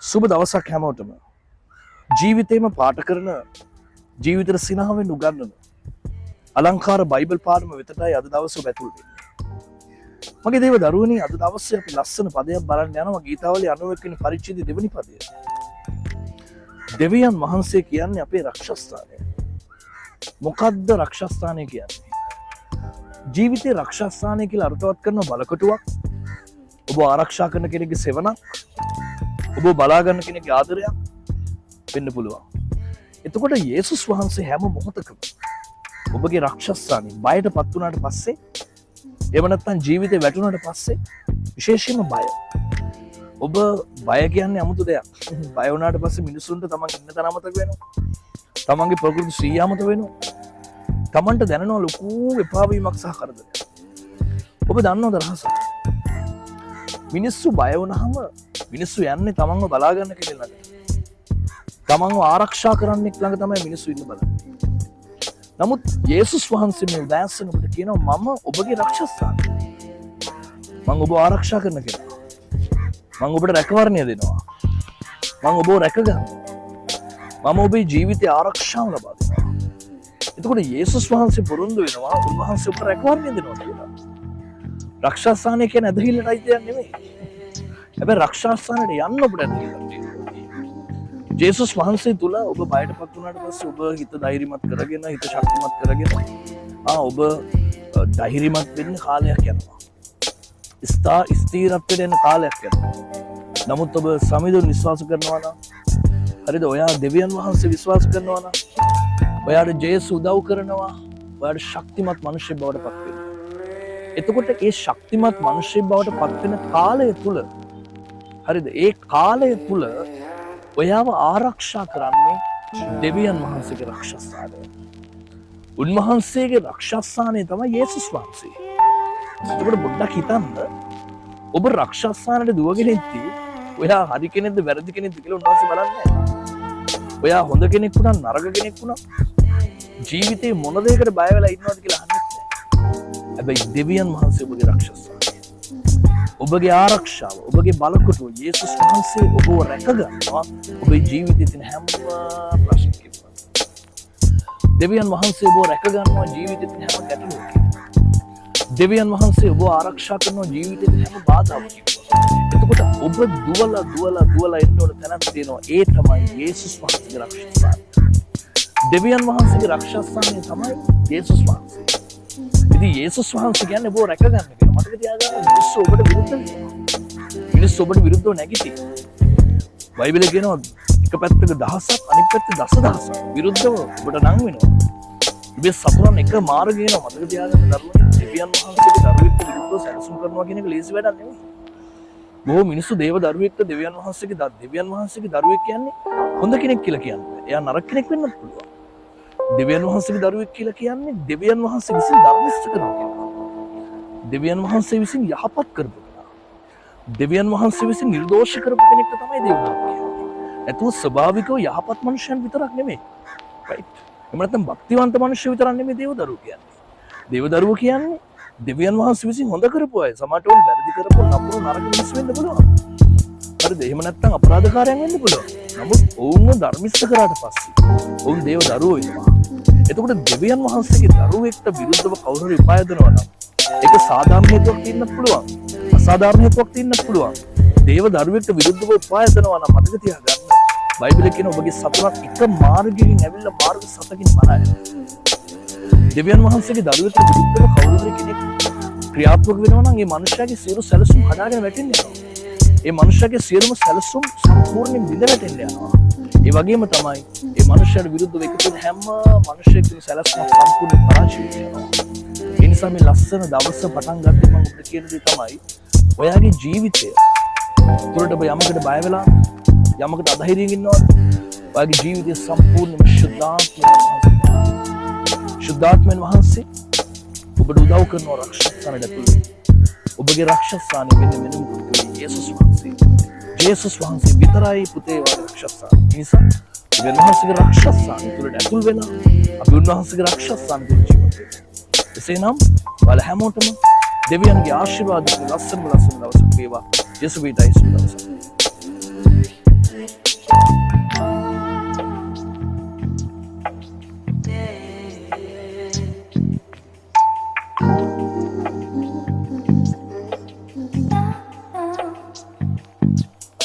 සුබ දවසක් හැමෝටම. ජීවිතේම පාට කරන, ජීවිතේට සිනහවෙන් උගන්වන අලංකාර බයිබල් පාඩම වෙතටයි අද දවසේ ඔබ ඇතුල් වෙන්නේ. මගේ දේව දරුවනි, අද දවසේ අපි ලස්සන පදයක් බලන්න යනවා, ගීතාවලිය 91 වෙනි පරිච්ඡේදයේ දෙවෙනි පදය. දෙවියන් වහන්සේ කියන්නේ අපේ රක්ෂස්ථානය. මොකද්ද රක්ෂස්ථානය කියන්නේ? ජීවිතේ රක්ෂස්ථානය කියලා අර්ථවත් කරන බලකොටුවක්, ඔබ ආරක්ෂා කරන කෙනෙක්ගේ සෙවණක්, ඔබ බලාගන්න කෙනෙක්ගේ ආදරයක් වෙන්න පුළුවන්. එතකොට යේසුස් වහන්සේ හැම මොහොතකම ඔබගේ රක්ෂස්ථානය. බයට පත් වුණාට පස්සේ, එහෙම නැත්නම් ජීවිතේ වැටුණාට පස්සේ, විශේෂයෙන්ම බය. ඔබ බය කියන්නේ අමුතු දෙයක්. බය වුණාට පස්සේ මිනිසුන්ට තමන් ඉන්න තැන අමතක වෙනවා. තමන්ගේ ප්‍රකෘති සිහිය අමතක වෙනවා. තමන්ට දැනෙනවා ලොකු එපා වීමක් සහ කරදරයක්. ඔබ දන්නවද රහස? මිනිස්සු බය වුණාම මිනිස්සු යන්නේ තමන්ව බලාගන්න කෙනෙක් ළඟ. තමන්ව ආරක්ෂා කරන්නෙක් ළඟ තමයි මිනිස්සු ඉන්න බලන්නේ. නමුත් යේසුස් වහන්සේ මේ උදෑසන ඔබට කියනවා, මම ඔබගේ රක්ෂස්ථානය. මං ඔබ ආරක්ෂා කරන කෙනා. මං ඔබට රැකවරණය දෙනවා. මං ඔබව රැකගන්නවා. මම ඔබේ ජීවිතේ ආරක්ෂාව ලබා දෙනවා. එතකොට යේසුස් වහන්සේ පොරොන්දු වෙනවා උන්වහන්සේ ඔබට රැකවරණය දෙනවා කියලා. රක්ෂාස්ථානය කියන්නේ ඇදහිල්ලට අයිති දෙයක් නෙමෙයි. හැබැයි රක්ෂාස්ථානයට යන්න ඔබට ඇදහිල්ලක් තියෙනවා. ජේසුස් වහන්සේ තුල ඔබ බයට පත් වුණාට පස්සේ ඔබ හිත ධෛර්යමත් කරගෙන, හිත ශක්තිමත් කරගෙන ඔබ ධෛර්යමත් වෙන්න කාලයක් යනවා. ස්ථිරත්වයට එන්න කාලයක් යනවා. නමුත් ඔබ සමිඳුන් විශ්වාස කරනවා නම්, හරිද? ඔයා දෙවියන් වහන්සේ විශ්වාස කරනවා නම්, ඔයාට ජේසු උදව් කරනවා, ඔයාට ශක්තිමත් මිනිසෙක් බවට පත් වෙනවා. එතකොට ඒ ශක්තිමත් මිනිසෙක් බවට පත් වෙන කාලය තුල, හරිද? ඒ කාලය තුල ඔයාව ආරක්ෂා කරන්නේ දෙවියන් වහන්සේගේ රක්ෂස්ථානය. උන්වහන්සේගේ රක්ෂස්ථානය තමයි යේසුස් වහන්සේ. එතකොට පොඩ්ඩක් හිතන්න, ඔබ රක්ෂස්ථානයට දුවගෙන ඉද්දී ඔයා හරි කෙනෙක්ද වැරදි කෙනෙක්ද කියලා උන්වහන්සේ බලන්නේ නැහැ. ඔයා හොඳ කෙනෙක් වුණා, නරක කෙනෙක් වුණා, ජීවිතේ මොන දෙයකට බය වෙලා ඉන්නවද කියලා අහන්නෙත් නැහැ. හැබැයි දෙවියන් වහන්සේ ඔබගේ රක්ෂස්ථානය. ඔබගේ ආරක්ෂාව, ඔබගේ බලකොටුව යේසුස් වහන්සේ ඔබව රැකගන්නවා ඔබේ ජීවිතයේ තියෙන හැම ප්‍රශ්නකින්ම. දෙවියන් වහන්සේ ඔබව රැකගන්නවා ජීවිතයේ තියෙන හැම ගැටලුවකින්ම. දෙවියන් වහන්සේ ඔබව ආරක්ෂා කරනවා ජීවිතයේ තියෙන හැම බාධාවකින්ම. එතකොට ඔබ දුවලා දුවලා දුවලා එන්න ඕන තැනක් තියෙනවා. ඒ තමයි යේසුස් වහන්සේගේ රක්ෂස්ථානය. දෙවියන් වහන්සේගේ රක්ෂස්ථානය තමයි යේසුස් වහන්සේ. ඉතින් යේසුස් වහන්සේ කියන්නේ ඔබව රැකගන්න කියලා. මතක තියාගන්න, මිනිස්සු ඔබට විරුද්ධ වෙනවා. මිනිස්සු ඔබට විරුද්ධව නැගිටියි. බයිබලයේ කියනවා එක පැත්තක දහසක්, අනිත් පැත්තේ දසදහසක් විරුද්ධව ඔබට නං වෙනවා. ඔබේ සතුරන් එක මාර්ගය එනවා. මතක තියාගන්න දරුවනේ, දෙවියන් වහන්සේගේ දරුවෙක්ට විරුද්ධව සැලසුම් කරනවා කියන එක ලේසි වැඩක් නෙමෙයි. බොහෝ මිනිස්සු දේව දරුවෙක්ට දෙවියන් වහන්සේගේ දරුවෙක් කියන්නේ හොඳ කෙනෙක් කියලා කියන්නේ. එයා නරක කෙනෙක් වෙන්නත් පුළුවන්. දෙවියන් වහන්සේගේ දරුවෙක් කියලා කියන්නේ දෙවියන් වහන්සේ විසින් ධර්මිෂ්ඨ කරන කෙනා. දෙවියන් වහන්සේ විසින් යහපත් කරපු කෙනා. දෙවියන් වහන්සේ විසින් නිර්දෝෂ කරපු කෙනෙක්ට තමයි දේවදරුවෝ කියන්නේ. නැතුව ස්වභාවිකව යහපත් මනුෂ්‍යයන් විතරක් නෙමෙයි. රයිට්. එහෙම නැත්නම් භක්තිවන්ත මනුෂ්‍ය විතරක් නෙමෙයි දේවදරුවෝ කියන්නේ. දේවදරුවෝ කියන්නේ දෙවියන් වහන්සේ විසින් හොඳ කරපු අය. සමහරට උන් වැරදි කරපු නපුරු නරක මිනිස්සු වෙන්න පුළුවන්. හරිද? එහෙම නැත්නම් අපරාධකාරයන් වෙන්න පුළුවන්. නමුත් ඔවුන්ව ධර්මිෂ්ඨ කරාට පස්සේ ඔවුන් දේව දරුවෝ වෙනවා. එතකොට දෙවියන් වහන්සේගේ දරුවෙක්ට විරුද්ධව කවුරු හරි උපාය දෙනවා නම්, ඒක සාධාරණ හේතුවක් තියෙන්නත් පුළුවන්. අසාධාරණ හේතුවක් තියෙන්නත් පුළුවන්. දේව දරුවෙක්ට විරුද්ධව උපාය දෙනවා නම් මතක තියාගන්න. බයිබලයේ කියන ඔබගේ සතුරන් එක මාර්ගයකින් ඇවිල්ලා මාර්ග සතකින් පලා යනවා. දෙවියන් වහන්සේගේ දරුවෙක්ට විරුද්ධව කවුරු හරි කෙනෙක් ක්‍රියාත්මක වෙනවා නම්, ඒ මනුෂ්‍යයාගේ සියලු සැලසුම් කඩාගෙන වැටෙන්න යනවා. ඒ මනුෂ්‍යයාගේ සියලුම සැලසුම් සම්පූර්ණයෙන් බිඳ වැටෙන්න යනවා. ඒ වගේම තමයි ඒ මනුෂ්‍යයාට විරුද්ධව එකතු වෙන හැම මනුෂ්‍යයෙකුගේ සැලසුමක් සම්පූර්ණයෙන් පරාජය වෙනවා. ඒ නිසා මේ ලස්සන දවස පටන් ගද්දී මම ඔබට කියන දේ තමයි, ඔයාගේ ජීවිතය තුළට ඔබ යමකට බය වෙලා, යමකට අධෛර්යයෙන් ඉන්නවද? ඔයාගේ ජීවිතය සම්පූර්ණයෙන්ම ශුද්ධාත්මයන් වහන්සේ ඔබට උදව් කරනවා රක්ෂස්ථානයට ඇතුල් වෙන්න. ඔබගේ රක්ෂස්ථානය වෙන්නේ වෙන මොකද නෙවෙයි, යේසුස් වහන්සේ. ජේසුස් වහන්සේ විතරයි පුතේ ඔයාගේ රක්ෂස්ථානය. ඒ නිසා දෙවියන් වහන්සේගේ රක්ෂස්ථානය තුළට ඇතුල් වෙලා අපි උන්වහන්සේගේ රක්ෂස්ථානය තුළ ජීවත් වෙමු. එසේනම් ඔයාලා හැමෝටම දෙවියන්ගේ ආශිර්වාද ලස්සනම ලස්සන දවසක් වේවා. යේසු පිහිටයි. සුබ දවසක්.